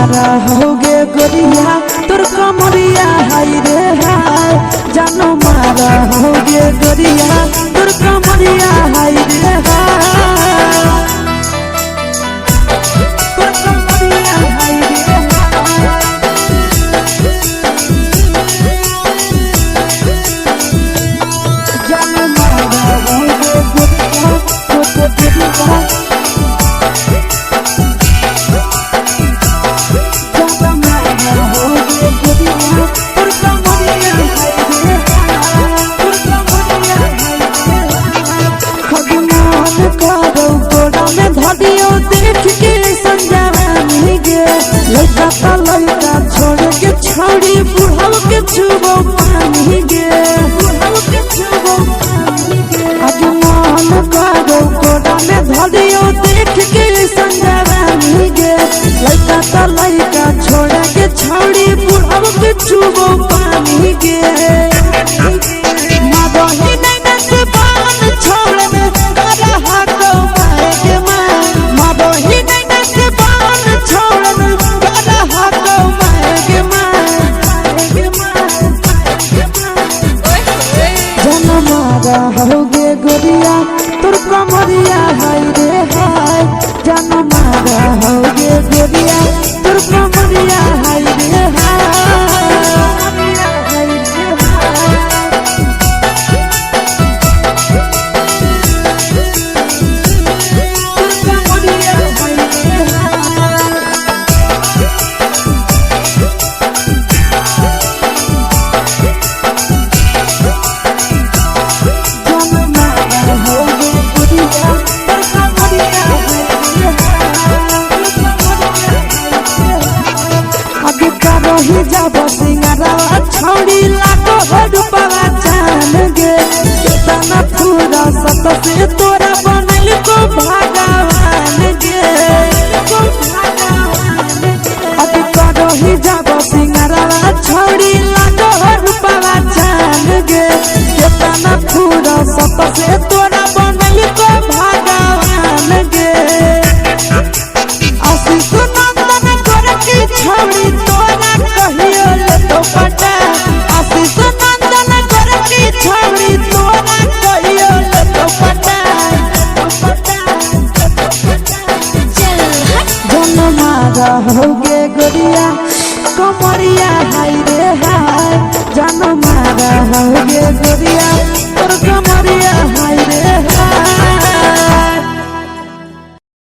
मारा होगे गोरिया तोर कमरिया हाय रे हाय। जानो मारा होगे गोरिया तोर कमरिया हाय रे हाय। तोर कमरिया हाय रे हाय। जानो मारा होगे गोरिया तोर कमरिया। लड़का ता लड़का छोड़ के छोड़ी बुढ़ाव के छुबो पानी गे। बुढ़ाव के छुबो पानी गे। आज मन करो कोड़ा में धरियो देख के संजवानी गे। लड़का ता लड़का छोड़ के छोड़ी बुढ़ाव के छुबो पानी गे। मादही नैना से बान छोड़ में करा हाको माए के मां। मादही नैना से बान छोड़ में होगे गोरिया तोर कमरिया हाय रे हाय। जानो मारा होगे गोरिया तोर कमरिया हाय रे हाय। तोर कमरिया हाय रे हाय। जाब सिंगारा छौड़ी लागो रूपवा जान गे। केतना पूरा सत से तोरा बनल को भगवान गे। अब करही जाब सिंगारा छौड़ी लागो रूपवा जान गे। केतना पूरा सत से तोरा बनल को भगवान गे। आशीष नंदन गोरकी छौड़ी तोरा कहियो तो पटा। आशीष नंदन गोरकी छौड़ी तोरा कहियो तो पटा। जन मारा होगे गोरिया कमरिया हाय रे हाय। जन मारा होगे गोरिया तोर कमरिया हाय रे हाय।